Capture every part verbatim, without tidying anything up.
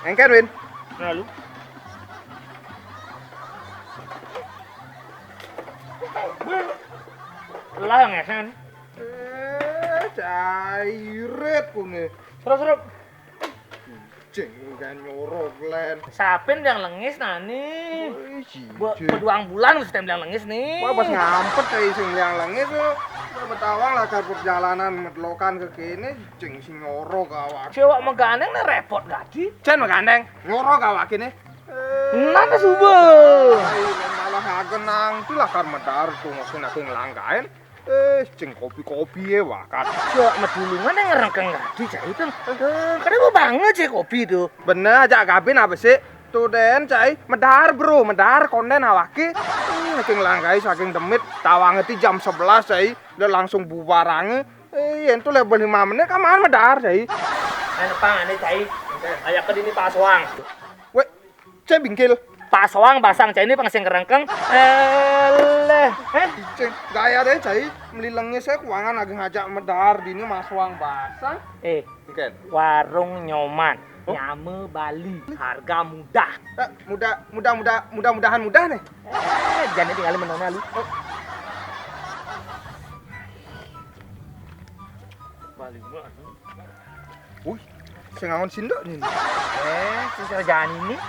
Engken, Win. Lalu. Lah, ngesen. Eh, cairet kune. Serep, serep. Cing, kan nyorok, Len. Siapa yang lengis, nani? Wih, si Be-, Cing. Beduang bulan mesti yang lengis nih. Wah, pas ngampet kayak sing yang lengis tuh. Udah betawang lah, kan perjalanan medlokan ke kene, cing, sing nyorok awak. Cewek megandeng nih repot gati. Cen megandeng, nyorok awak ini. Eh, nana subuh. Ai, malah agenang, itulah kan medar tuh, maksudnya aku ngelangkain. Eh, cing kopi-kopi ya, wakat. Cak, medulungan yang ngerengkeng gati, cak itu. Eh, kenapa banget sih kopi itu? Bener, cak kabin apa sih? Tuh den, cai, medar bro, medar konden awake. Hmm, saking langkai, saking demit, tawang itu jam sebelas, cai. Udah langsung bubarange. Eh, yen tuh level lima menit, kaman medar, cai. Ayo, pang, ane, cai. Ayo ke dini paswang. Weh, cai bingkil. Paswang basang, cai ini pang sing kerengkeng. Eleh, eh? Cai, gaya deh, cai. Melilengnya saya keuangan lagi ngajak medar, dini maswang basang. Eh, Engken. Warung Nyoman. Oh? Nyame Bali, harga mudah. Eh, mudah, mudah, mudah, mudah-mudahan mudah nih. Eh, jangan tinggalin menona lu. Oh. Bali gua. Wih, sing angon sindok nih. Eh, sing sarjani nih.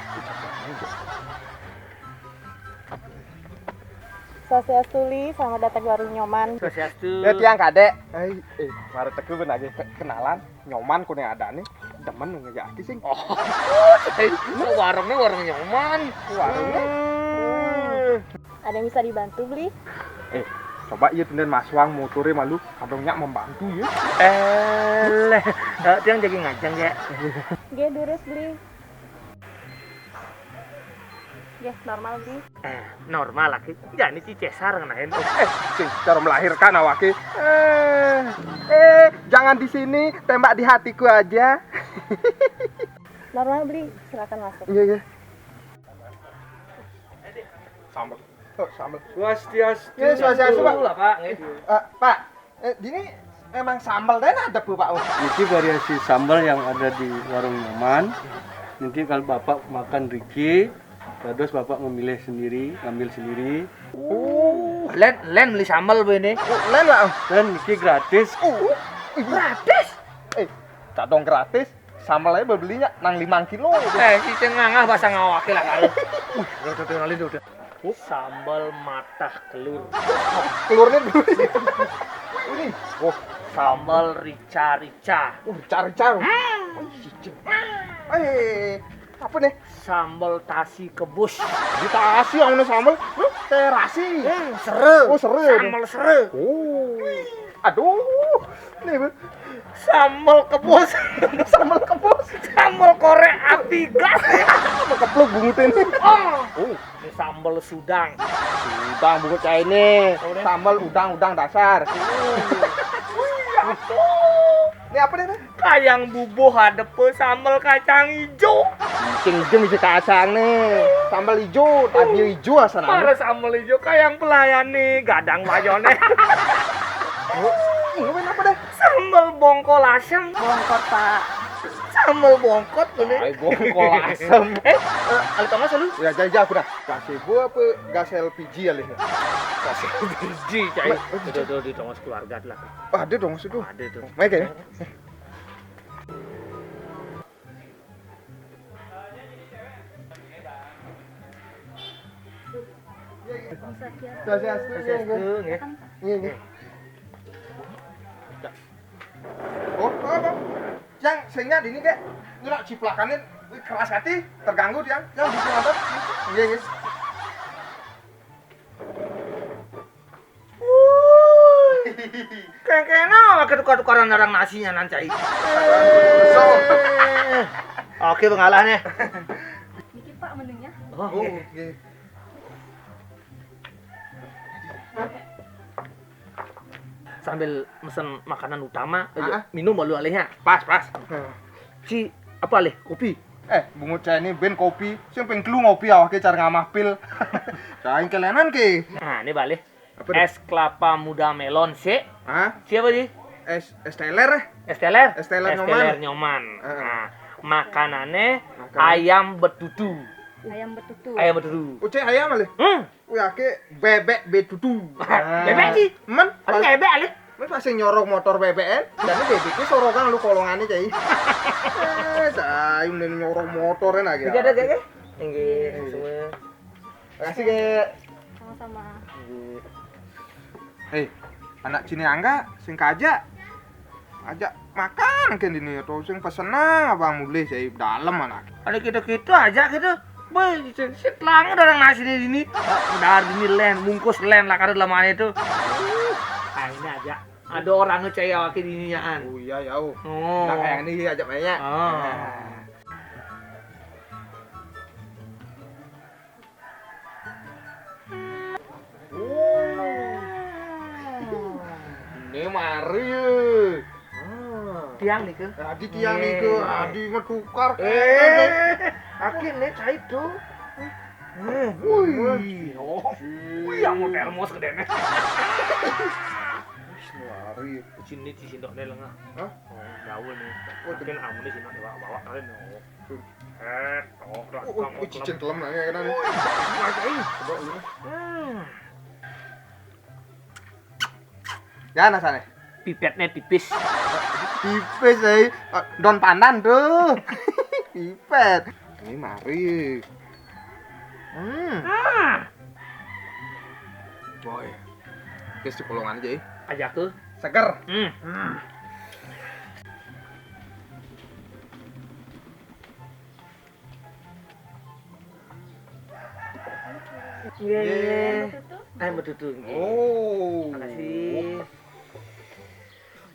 Swastiastu, Li, selamat datang di warung Nyoman. Swastiastu. Ya, tiang kadek. Hai, eh, mari teke ben lagi ke-, kenalan. Nyoman kone ada nih. Demen ngejaki sing. Oh, warungnya warung Nyoman. Warungnya. Hmm. Ada yang bisa dibantu, Beli? Eh, coba iya tunden maswang motore malu, kadang nyak membantu ya. Eh, leh, eh, tiang jadi ngajeng ya. Nggih, durus, Beli. Nggih, normal, Beli. Eh, normal lagi. Jani si cesar ngenain. Eh, sing cara melahirkan awake. Eh, eh, jangan di sini, tembak di hatiku aja. Normal, Beli. Silakan masuk. Iya, iya. Sambel. Oh, sambel. Swastiastu. Iya, swastiastu, Pak. Lah, Pak, nggih. Eh, Pak, eh, dini emang sambel deh ada, Bu, Pak. Niki variasi sambel yang ada di warung Nyoman. Niki kalau Bapak makan riki, terus Bapak memilih sendiri, ngambil sendiri. Oh, len, len beli sambel, Bu, ini. Oh, len, Pak. Dan niki gratis. Oh, gratis? Eh, kadang gratis. Sambel aja belinya nang lima kilo. Eh, si cengangah basang awake lah kalau. Wih, udah, udah, udah, udah. Sambal matah kelur. Kelurnya dulu. Ini. Oh, sambal rica-rica. Oh, rica-rica. Hmm. Oh, iya, Cing. Eh, apa nih? Sambal tasi kebus. Di tasi yang mana sambal? Huh? Terasi. Hmm, sere. Oh, sere. Sambal sere. Oh. Aduh. Nih, Bu. Sambal kebus. Sambal kebus. Sambal korek api gas. Keplok bungutin. Oh. Oh. Ini sambal sudang. Sudang bungut cai ini. Oh, udah. Sambal udang, udang dasar. Ini apa nih, Teh? Kayang bubuh adepe sambal kacang ijo. Cing ijo misi kacang nih. Sambal ijo, tadi ijo asal. Para sambal ijo kayang pelayan nih, gadang bayone. Oh, ini apa deh? Sambal bongkol asem. Bongkot, Pak. Sambal bongkot tuh nih. Ay, bongkol asem. Eh, eh, ada Thomas lu? Ya, jajah aku dah. Gazebo apa gas L P G ya, Lih? Gas L P G, cai. Tuh, tuh, tuh, di Thomas keluarga lah. Ada dong, maksud tuh. Ada tuh. Baik ya? Swastiastu, nggih, nggih. Swastiastu, nggih. Oh, apa? Yang sing nya dini, Kek. Nyelak ciplakane keras hati, terganggu dia. Yang bisa nonton. Nggih, nggih. Wuih. Kengkena lagi tukar-tukaran orang nasinya nan cai. So. Oke, pengalah nih. Niki, Pak, menunya. Oh, oke. Sambil mesen makanan utama, ah, minum baru alihnya. Pas, pas. Si apa alih? Kopi. Eh, bungut cai ini ben kopi, sing ping telu ngopi awake cara ngamah pil. Cai kelenan ke. Nah, ini balik. Apa tuh? Es kelapa muda melon sih. Hah? Siapa sih? Es, es teler, eh? Es teler? Es teler Nyoman. Es teler Nyoman. Heeh. Nah, Makanane ayam betutu. Ayam betutu. Ayam betutu. Ucek ayam ale. Hmm. Wih, ake bebek betutu. Bebek sih. Men, ada bebek ale. Men pasti nyorok motor bebek en. Jadi bebeknya sorokan lu kolongane, cai. Eh, cai, mending nyorok motor en lagi. Tidak ada, Kak, ya? Nggih, semua. Makasih, Kak. Sama-sama. Hei, anak cini angga sing kaja ajak makan ke dini atau sing pesenang apa mulih, saya dalam anak. Ada kita-kita aja gitu. Boy, sit lang ada orang nasi di sini. Udah di sini len, bungkus len lah kada lama itu. Nah, ini aja. Ada orang ngecaya wakil di niaan. Oh iya ya. Oh. Nah, kayak ini aja mainnya. Oh. Oh. Ini mari. Ah. Tiang nih ke. Adi tiang nih ke. Adi mah tukar. Eh. Akhirnya cai tuh. Hmm. Wih. Oh. Wih, yang mau termos gedene. Wis mari. Sini di sini deh lengah. Hah? Oh, gaul nih. Makin amun di sini bawa-bawa kalian. Eh, oh, oh, oh, cicing kelem lah ya kan. Coba dulu. Hmm. Ya nasane. Pipetnya tipis. Tipis, eh. Don pandan tuh. Pipet. Ini mari. Hmm. Ah. Boy. Guys, di kolongan aja, eh. Aja ke. Seger. Hmm. Hmm. Nggih. Ayam betutu, nggih. Oh. Makasih.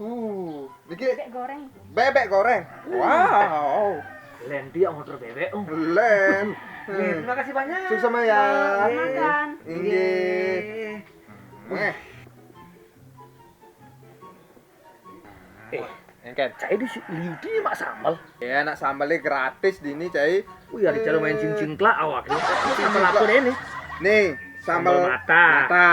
Uh, niki bebek goreng. Bebek goreng. Wow. Len dia motor bebek, oh. Len. Nggih, terima kasih banyak. Sukses ya. Makan. Inggih. Eh. Eh, engken. Cai di si-, liu di mak sambal. Ya, nak sambalnya gratis di ini, cai. Wih, ada cara main cincin kelak awak. Ini sambal apa deh nih? Nih, sambal mata. Sambal mata.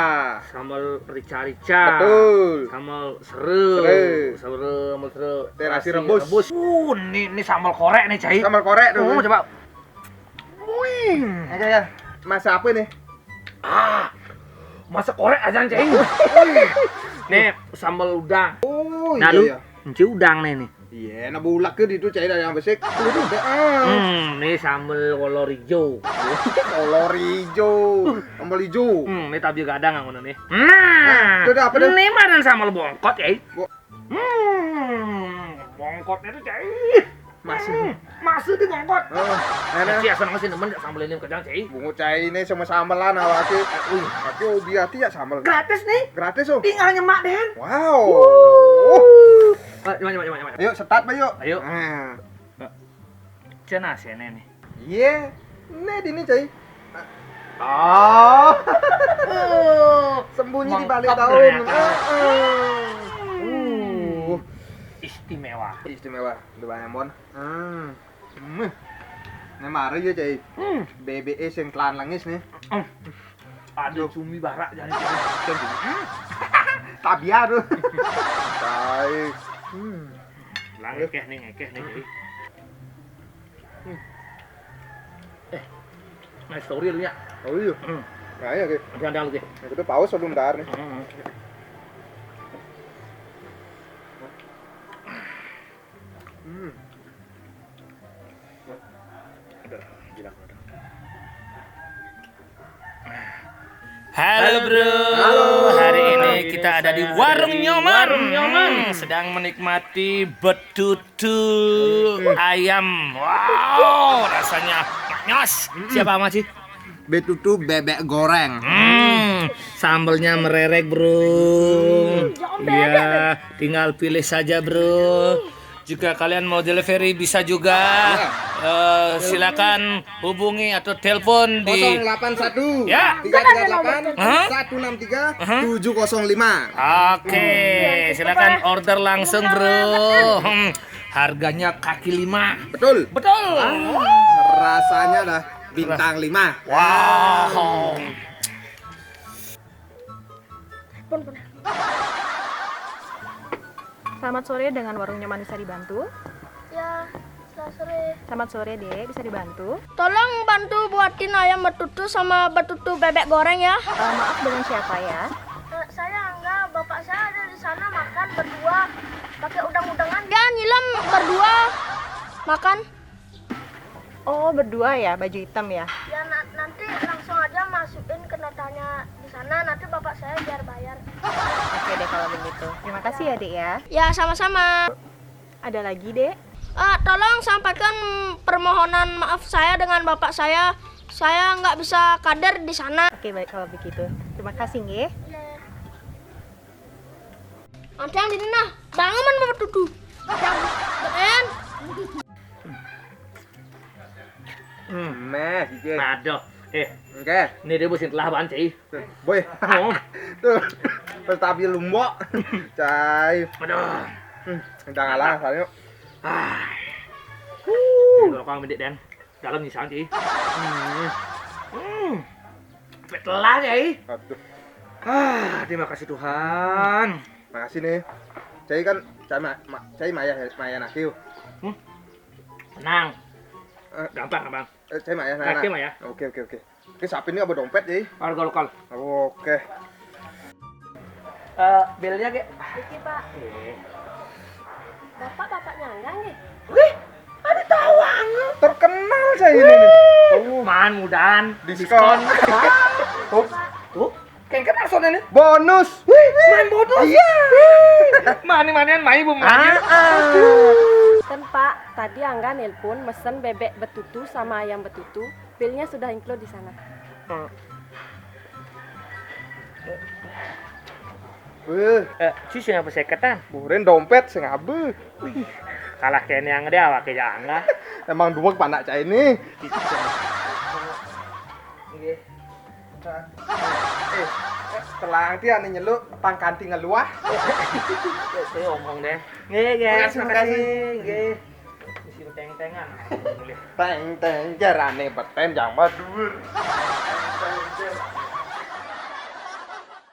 Sambal rica-rica. Betul. Sambal seru. Seru. Sambal, sambal seru. Terasi rebus. Rebus. Uh, ini, ini sambal korek nih, cai. Sambal korek tuh. Oh, coba. Wih. Oke ya. Masak apa nih? Ah, masak korek aja, cai. Nih, sambal udang. Oh, iya, iya. Nah, lu, enci udang nih, nih. Iya, nah bulak ke itu cai dari yang besik. Hmm, nih sambal kolor hijau. Kolor hijau. Sambal hijau. Hmm, nih tabi gadang yang ngono nih. Nah, itu ada apa tuh? Ini mah sambal bongkot, cai. Hmm, bongkotnya tuh, cai. Masih. Hmm, masih di bongkot. Oh, enak. Cai asal masih nemen gak sambal ini kerjaan, cai. Bungut cai ini sama sambalan awake. Wih, tapi hobi hati ya sambal. Gratis nih. Gratis, oh. Tinggal nyemak deh. Wow. Ayo, nyemak, nyemak, nyemak, nyemak. Ayo, start, Pak, yuk. Ayo. Nah. Cina sini nih. Iya. Ini di ini, cai. Oh. Sembunyi di balik daun. Mantap ternyata. Heeh. Uh. Istimewa. Istimewa. Udah banyak, Bon. Hmm. Hmm. Ini mari ya, cai. Hmm. Bebek sing telan lengis nih. Hmm. Ada cumi barak jadi. Tabiar tuh. Baik. Hmm. Lah ngekeh nih, ngekeh nih, cai. Hmm. Eh, nice story lu ya. Oh iya. Hmm. Nah, iya, oke. Masih ada lagi. Yang kedua paus sebelum dar nih. Hmm. Hmm. Aduh, jinak, aduh. Halo, Bro. Halo. Hari ini kita ada di Warung Nyoman. Warung Nyoman. Hmm, sedang menikmati betutu ayam. Wow, rasanya manis. Siapa, Mas, sih? Betutu bebek goreng. Hmm, sambelnya mererek, Bro. Iya, tinggal pilih saja, Bro. Jika kalian mau delivery bisa juga. Ya. Eh, silakan hubungi atau telepon di nol delapan satu, ya, tiga tiga delapan, hah? Satu enam tiga, tujuh kosong lima. Oke, silakan order langsung, Bro. Hmm, harganya kaki lima. Betul. Betul. Ah, rasanya dah bintang lima. Wow. Selamat sore, dengan Warung Nyoman bisa dibantu? Ya, Sore. Selamat sore, Dek. Bisa dibantu? Tolong bantu buatin ayam betutu sama betutu bebek goreng ya. Eh, maaf, dengan siapa ya? Eh, saya Angga, bapak saya ada di sana makan berdua pakai udang-udangan. Ya, nyilem berdua makan. Oh, berdua ya, baju hitam ya? Ya, na- nanti langsung aja masukin ke notanya di sana, nanti bapak saya biar bayar. Oke deh kalau begitu. Terima kasih ya, Dek ya. Ya, sama-sama. Ada lagi, Dek? Eh, tolong sampaikan permohonan maaf saya dengan bapak saya. Saya nggak bisa kader di sana. Oke, baik kalau begitu. Terima kasih, nggih. Ada yang di mana? Bangun, man, Bapak Dudu. Yang keren. Hmm. Meh, Cici. Aduh, eh, Oke. Ini dia busin telah banci. Boy. Oh, Tuh. Terus tapi lumbok. Cai. Aduh. Hmm, udah ngalah soalnya. Ah, ini kalau kau mendik dan dalam nyisang ci. Hmm. Hmm. Telah ya. Aduh. Ah, terima kasih Tuhan. Makasih nih. Cai kan cai ma, ma, cai maya maya nakil. Tenang. Eh. Gampang, gampang. Eh, cai maya Nakil nah. ya. Oke, oke, oke. Oke, siapin nih abah dompet ya. Harga lokal. Oke. Eh, bilnya, Ge. Iki, Pak. Bapak bapaknya Angga nggih? Wih, ada tawang. Terkenal saya ini nih. Tuh, Man mudahan diskon. Tuh, Tuh, kengket maksudnya nih. Bonus. Wih, main bonus. Iya. Mani-manian main belum maju. Ah, ah. Ten, Pak, tadi Angga nelpon mesen bebek betutu sama ayam betutu. Bilnya sudah include di sana. Wih, Eh, cuy sing apa seketan? burin dompet sing abe. Kalah kene yang dia awake ya Angga. Emang dua panak cai ini. Nggih. Eh, eh, telang ti ane nyeluk pangkanti ngeluah. Saya omong deh. Nggih, guys, Makasih, makasih. Nggih. Isi teng-tengan. Boleh. Teng teng jarane beten jang madur.